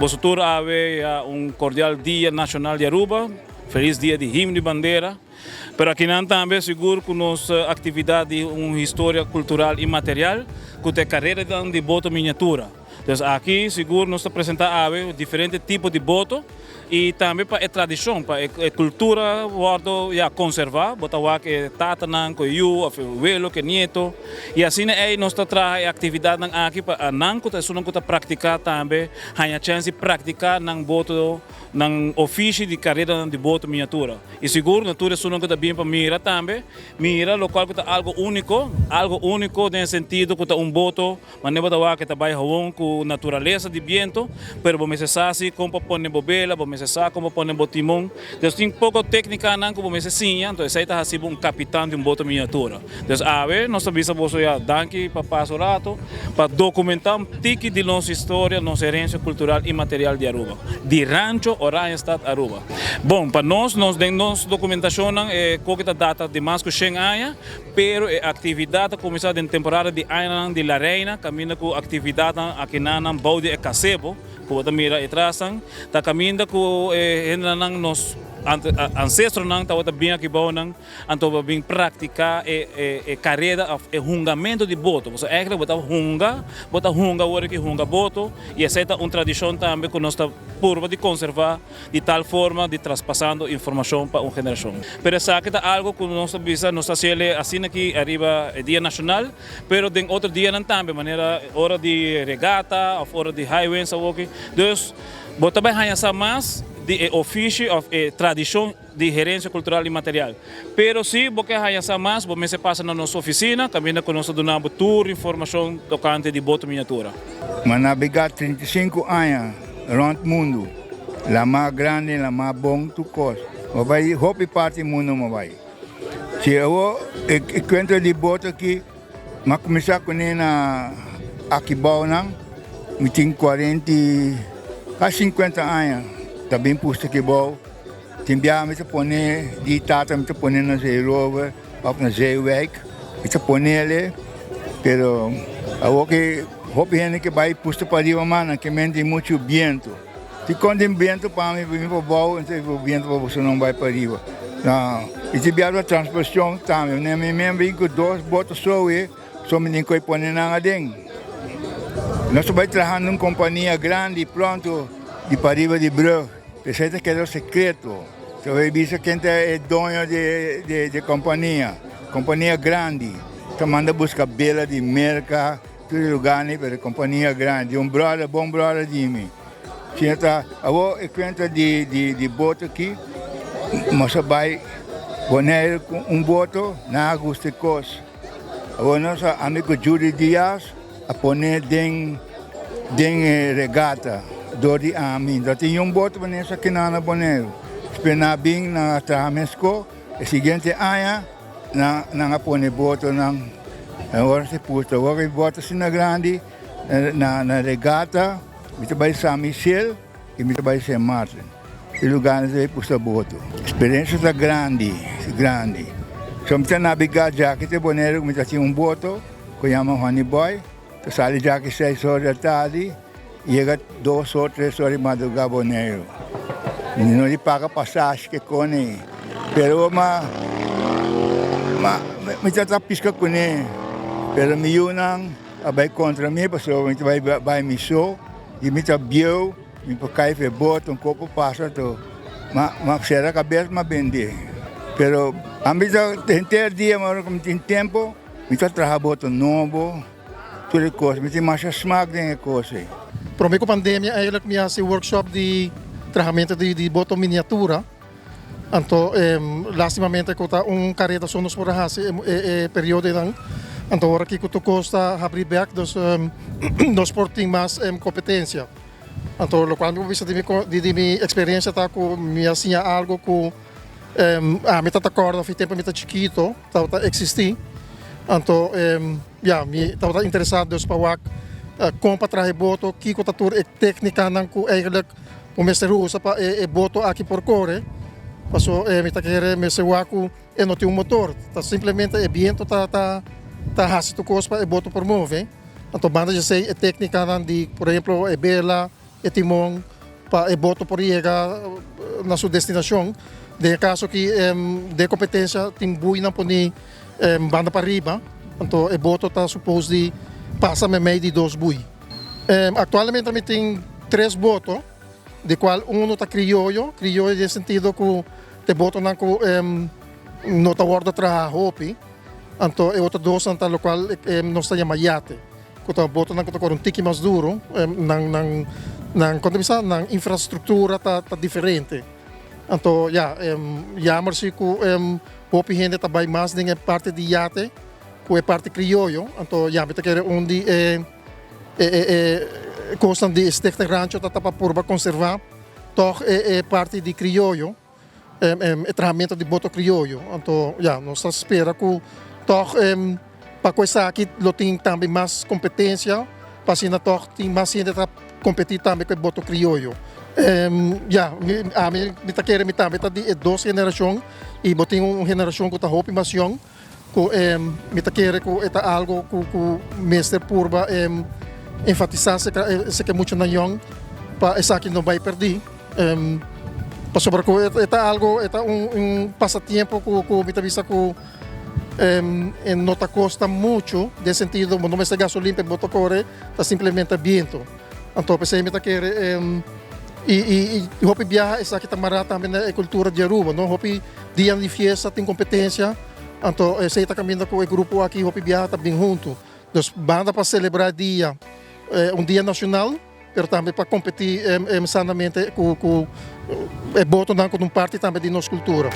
boso tur awe ya un cordial Dia Nacional di Aruba, feliz dia di Himno y Bandera. Pero akinan tambe sigur cu nos actividad di un historia cultural y material cu ta e careranan di boto miniatura. Dus aki sigur nos ta presenta awe diferente tipo di boto y tambe pa e tradicion, pa e cultura wordo ya conserva. Bo ta wak e tatanan cu e yu of e welo cu e nieto y asina ey nos ta traha e actividadnan aki pa nan cu ta esunnan cu ta practica tambe haña chens di practica nan boto, nan ofishi di careranan di boto miniatura. Y sigur na tur esunnan cu ta bin pa mira tambe, mira locual cu ta algo unico, algo unico den e sentido cu ta un boto. Manera bo ta wak e ta bai hawon ku naturalesa di biento, pero bo mester sa si kon pa pone bo bela, bo mester sa kon pa pone bo timon. Dus tin poko teknikanan ku bo mester siña, anto esei ta hasi bo un kapitan di un boto miniatura. Dus awe nos ta bisa boso ya danki pa pasa un rato pa dokumentá un tiki di nos historia, nos herensia kultural i material di Aruba, di Rancho Oranjestad Aruba. Bon, pa nos, nos den nos dokumentashonnan e koke ta data di mas ku shen aña. Pero e actividad a cuminsa den temporada di añanan di La Reina, caminda cu actividadnan akinanan bou di e casebo cu bo ta mira e trasnan, ta caminda cu e hendenan nos ancestronan tabata bin aki bounan, anto bo bin practica e e careda of e hungamento di boto. Pasobra eigenlijk bo ta hunga, bo ta hunga awor aki hunga boto y esey ta un tradicion tambe cu nos ta purba di conserva. Di tal forma di traspasando informacion pa un generacion. Pero esaki ta algo cu nos ta bisa, nos ta haciele asina aki ariba e dia nacional, pero den otro dianan tambe, manera ora di regata of ora di high winds awoki. Dus bo ta bay haya sa mas di e ofishi of e tradicion di herencia cultural y material. Pero si bo ke haya sa mas, bo mester pasa na nos oficina, caminda cu nos ta duna bo tur informacion tocante di boto miniatura. M'a nabegá 35 aña rònt mundu, lamá grandi, lamá bon, tur kos. M'a bai hopi parti mundu m'a bai. Si awor e kuenta di boto aki, m'a kuminsá kuné na Akibounan, mi tin kuarenta i kasi sinkuenta aña ta bin pusta Akibou. Tin biaha mi ta pone di tata mi ta pone na Zeerover of na Zeewijk mi ta ponele pero awor ke hopi hende ke bai pusta pariba mas nan ke men tin muchu bientu dikon tin bientu pa mi bini pa bou entonces bo bientu pa boso no bai pariba y tin biaha transportacion tambe mi men bin ku dos boto sowe so mi tin ku pone nan aden nos ta bai traha na un kompania grandi pronto di pariba di brug. Esei ta keda sekreto. Ta bay bisa ken ta e doño di e kompania. Kompania grandi. Ta manda buska bela di Merka, tur e lugarnan, pero kompania grandi. Un brother, bon brother di mi. Asina ta, awor e kuenta di boto aki, nos a bay Boneiru ku un boto, nan a gusta e kos. Awor nos a, ami ku Judy Diaz, A pone den den e regata dor di ami. No tin un boto pa nesa kina na Boneiru. Despues nan a bin nan a traha mesko. E siguiente aña nan nan a pone botonan. Ora si pusta awor e boto asina grandi na na regata mi ta bai San Michel i mi ta bai Sint Maarten. E lugarnan ta pusta boto. Experiencia ta grandi, grandi. So mi ta nabega djaki te Boneiru mi ta tin un boto. Ku yama Honey Boy, ta sali djaki seis or di atardi, yega dos or, tres or di madruga Boneiru. No di paga pasashi ke kone, pero ma ma mi ta ta piska kuné, pero mi yunan a bai kontra mi pasobra mi ta bai bai mi so i mi ta bieu, mi por kai for e boto, un kos por pasa anto ma ma sera kabes mi a bende. Pero ami ta henter dia ora ku mi tin tempo. Mi ta traha boto nobo, tur e kos. Mi tin masha smak den e kos ei. Prome ku pandemia eigenlijk mi a hasi workshop di trahamentu di boto miniatura. Anto lastimamente ku ta un kareda so nos por a hasi e periodonan. Anto ora aki ku tur kos ta habri bek dus nos por tin mas kompetensia. Anto lokual mi por bisa di mi eksperensia ta ku mi a siña algu ku ami ta ta kòrda fi tempu mi ta chikito. Tabata existi anto ya mi tabata interesa dus pa wak kon pa traha e boto kiko ta tur e teknikanan ku eigenlijk bo mester usa pa e boto aki por kore paso mi ta kere mester wak ku e no tin un motor ta simplemente e biento ta ta hasi tur kos pa e boto por move anto banda di esei e teknikanan di por ehemplo e bela e timon. pa e boto por yega na su destinashon. Den e kaso aki den e kompetensia tin buinan poni banda pariba, anto e boto ta supos di pasa meimei di dos bui. Aktualmente mi tin tres boto, di kual uno ta krioyo, krioyo den sentido ku ta e botonan ku no ta wòrdu traha hopi, anto e otro dosnan ta lokual nos ta yama yate. Ku ta botonan ku ta kore un tiki mas duru, nan nan nan kon ta bisa nan infrastruktura ta ta diferente. Anto ya, jammer si ku hopi hende ta bai mas den e parti di yate ku e parti krioyo. Anto ya mi ta kere un di e e e kosnan di e Stichting Rancho ta ta pa purba konservá tòg e e parti di krioyo. E trahamentu di boto krioyo. Anto ya, nos ta spera ku tòg pa ku esaki lo tin tambe mas kompetensia pa asina tòg tin mas hende ta kompetí tambe ku e boto krioyo. Ya, ami mi ta kere mi tambe ta di e dos generashon i bo tin un generashon ku ta hopi mas yòn ku mi ta kere ku e ta algu ku ku mester purba enfatisá seka e muchanan yòn pa esaki no bai pèrdí. Pasobra ku e ta algu, e ta un pasatiempo ku ku mi ta bisa ku e no ta kosta muchu den sentido bo no mester gasolin pa e boto kore, ta simplemente bientu. Anto p'esei mi ta kere i i hopi biaha esaki ta mará tambe na e kultura di Aruba no, hopi dianan di fiesta tin kompetensia, anto esei ta kaminda ku e grupo aki hopi biaha ta bin huntu. Dus banda pa selebrá e dia, un dia nashonal. Pero tambe pa kompetí sanamente ku ku e botonan ku ta un parti tambe di nos kultura.